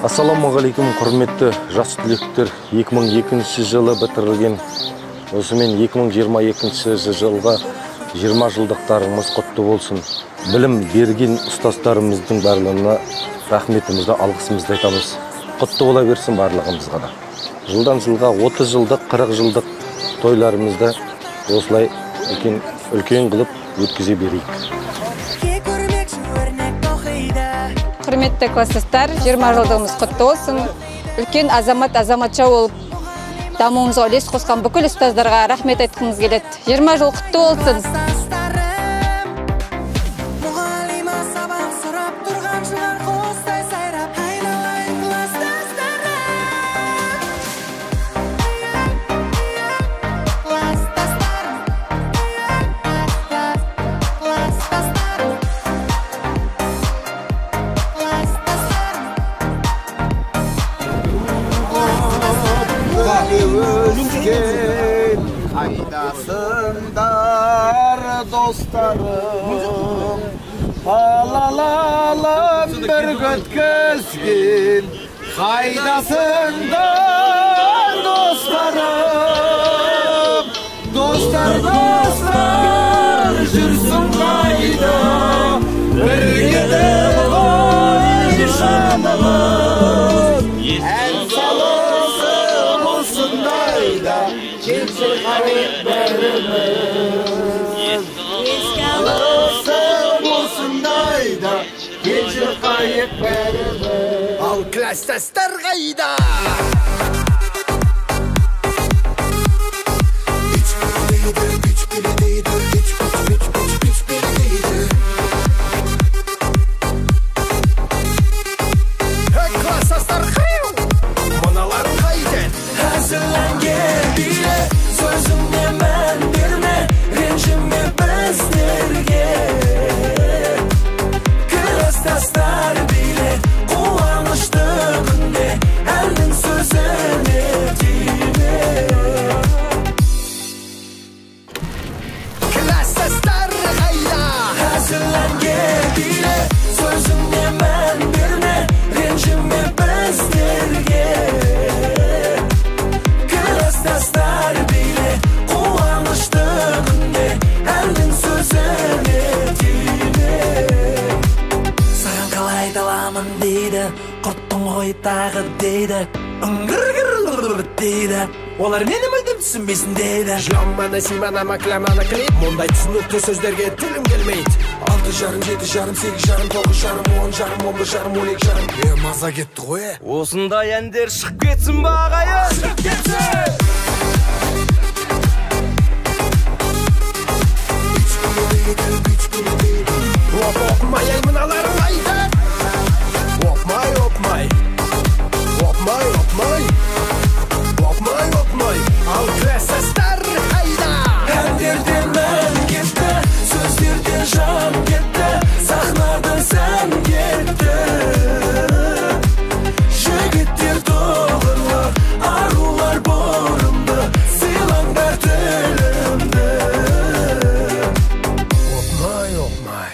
Ассалаумағалейкум, құрметті жас түлектер. 2002 жылы бітірілген, осымен 2022 жылға 20 жылдықтарымыз құтты болсын. Білім берген ұстаздарымыздың барлығына рахметімізді, алғысымызды айтамыз. Құтты бола берсін барлығымызға да. Жылдан жылға 30 жылдық, 40 жылдық тойларымызды осылай үлкен қылып өткізе берейік. Құрметті класстастар, 20 жылдығымыз құтты болсын. Үлкен азамат, азаматша болып дамуымызға үлес қосқан бүкіл ұстаздарға рахмет айтқымыз келеді. 20 жыл құтты болсын. Қайдасыңдар, достарым, балалалым бір өткізген, қайдасыңдар, достарым, достар, достар, жүрсің қайда, бірге де ғой жанымыз, ән салысып осындайда, келші қарайық бәріміз, алысып осындайда, келші қайық бәріміз. Ал класстастар қайда? Класстастар қайда? Мыналар қайда? Әзіл биле, сөзіңе мән берме, ренжіме біздерге. Класстастар биле, қуанышты күнде, әннің сөзіне тиме. Класстастар қайда? Әзіл әнге биле, сөзіңе мән берме, ренжіме біздерге. Класстастар биле, қуанышты күнде, әннің сөзіне тиме. Саған қалай айта аламын дейді, құрттың ғой тағы дейді, үңгір дейді, олар мені мүлдем түсінбейсің дейді. Жамана, симана, макламана, клип. Мұндай түсінікті сөздерге тілім келмейді. 6,5, 7,5, 8,5, 9,5, 10,5, 11,5, 12,5. Маза кетті ғой, е? Осындай әндер шығып кетсін ба, ағайын? Шығып кетсін! Опмай, ай, мыналарың қайда? Опмай, опмай. Опмай, опмай. Опмай, опмай. Ал класстастар қайда? Әндерден ән кетті, сөздерден жан кетті, сахнадан сән кетті. Жігіттер тұғырлы, арулар бұрымды, сыйлаңдар тілімді. Опмай, опмай.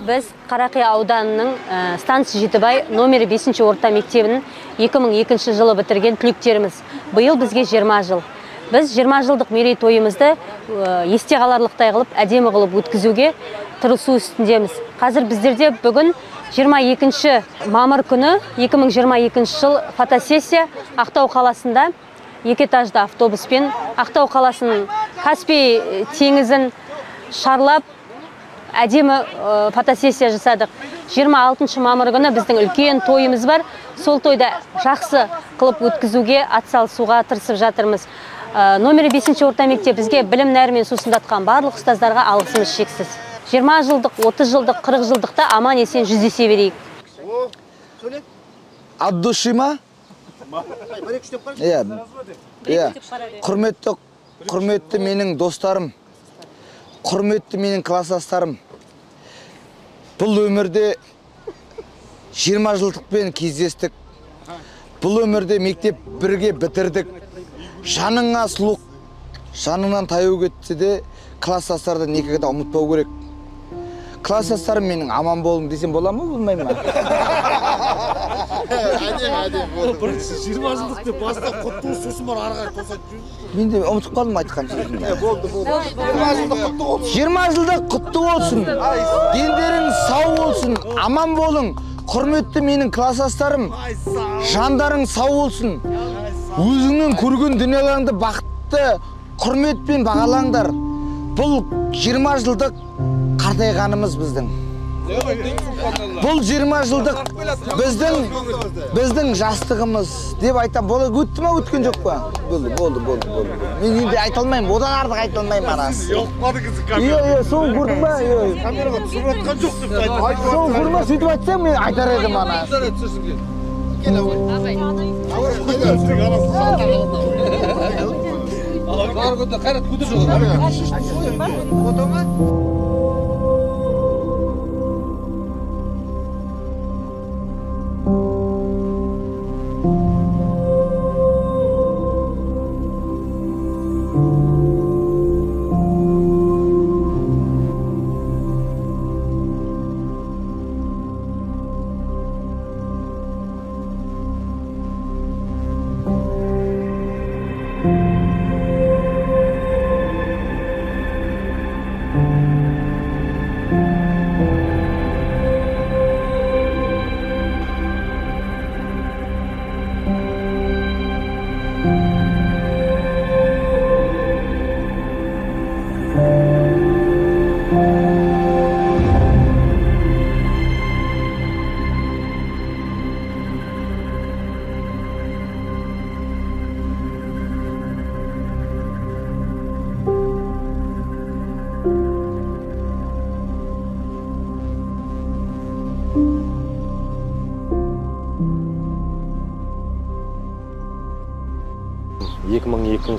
Біз Қарақия ауданының станция Жетібай номері 5 орта мектебінің 2002 жылы бітірген түлектеріміз. Биыл бізге 20 жыл. Біз 20 жылдық мерейтойымызды есте қаларлықтай қылып, әдемі қылып өткізуге тырысу үстіндеміз. Қазір біздерде бүгін 22 мамыр күні 2022 жыл фотосессия Ақтау қаласында екі этажды автобуспен Ақтау қаласының Каспий теңізін шарлап әдемі фотосессия жасадық. 26 мамыр күні біздің үлкен тойымыз бар. Сол тойда жақсы қылып өткізуге, атсалысуға тырысып жатырмыз. Номері 5 орта мектеп бізге білім нәрімен сусындатқан барлық ұстаздарға алғысымыз шексіз. 20 жылдық, 30 жылдық, 40 жылдықта аман есен жүздесе берейік. От души ма? Иә. Құрметті менің достарым, құрметті менің класстастарым. Бұл өмірде 20 жылдықпен кездестік. Бұл өмірде мектеп бірге бітірдік. Жаныңа сұлық, жаныңнан таяу кетсе де класстастарды никогда ұмытпау керек. Класстастарым менің аман болың десем бола ма, болмай ма? Әдемі, бірінші 20 жылдық деп бастап құтты болсын, сосын бар ары қарай тоса. Мен де ұмытып қалдым айтқан сөзімді. Болды, болды. 20 жылдық құтты болсын. 20 жылдық құтты болсын. Дендерің сау болсын, аман болың. Құрметті менің класстастарым, жандарың сау болсын. Өзіңнің көрген дүниелеріңді бақытты құрметпен бағалаңдар. Бұл 20 жылдық қартайғанымыз біздің. Бұл 20 жылдық біздің жастығымыз деп айтам. Бола өтті ма, өткен жоқ па? Болды, болды, болды, болды. Мен енді айта алмаймын, одан артық айта алмаймын арасы. Иә, сол көрдің ба? Камераға түсіріп жатқан жоқ деп айтты. Сол көрдің ба? Сөйтіп айтсаң мен айтар едім ана. Қайрат көтер.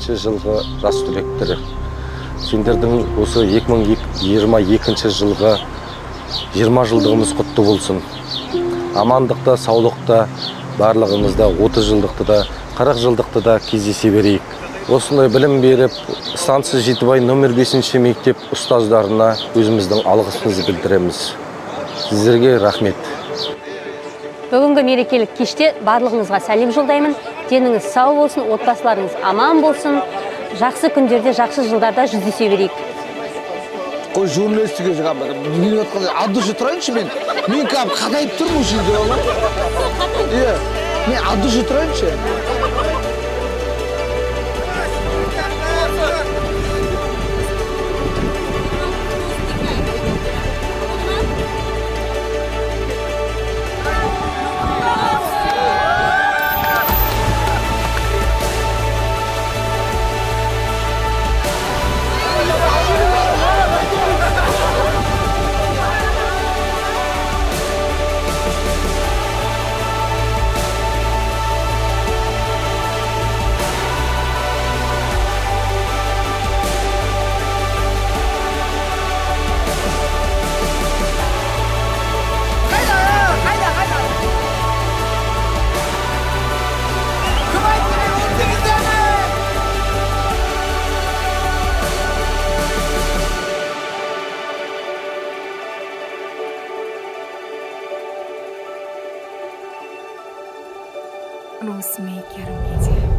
Жылғы жас түлектері, сендердің осы 2022 жылғы 20 жылдығымыз құтты болсын. Амандықта, саулықта, барлығымызда 30 жылдықты да, 40 жылдықты да кездесе берейік. Осындай білім беріп, станция Жетібай номер 5 мектеп ұстаздарына өзіміздің алғысымызды білдіреміз. Сіздерге рахмет. Бүгінгі мерекелік кеште барлығыңызға сәлем жолдаймын. Деніңіз сау болсын, отбасыларыңыз аман болсын. Жақсы күндерде, жақсы жылдарда жүздесе берейік. Қой, журналистіге шығамын. От души тұрайыншы мен. Мен кәдімгі қатайып тұрмын осы жерде. Иә, мен от души тұрайыншы. Русмейкер Медиа.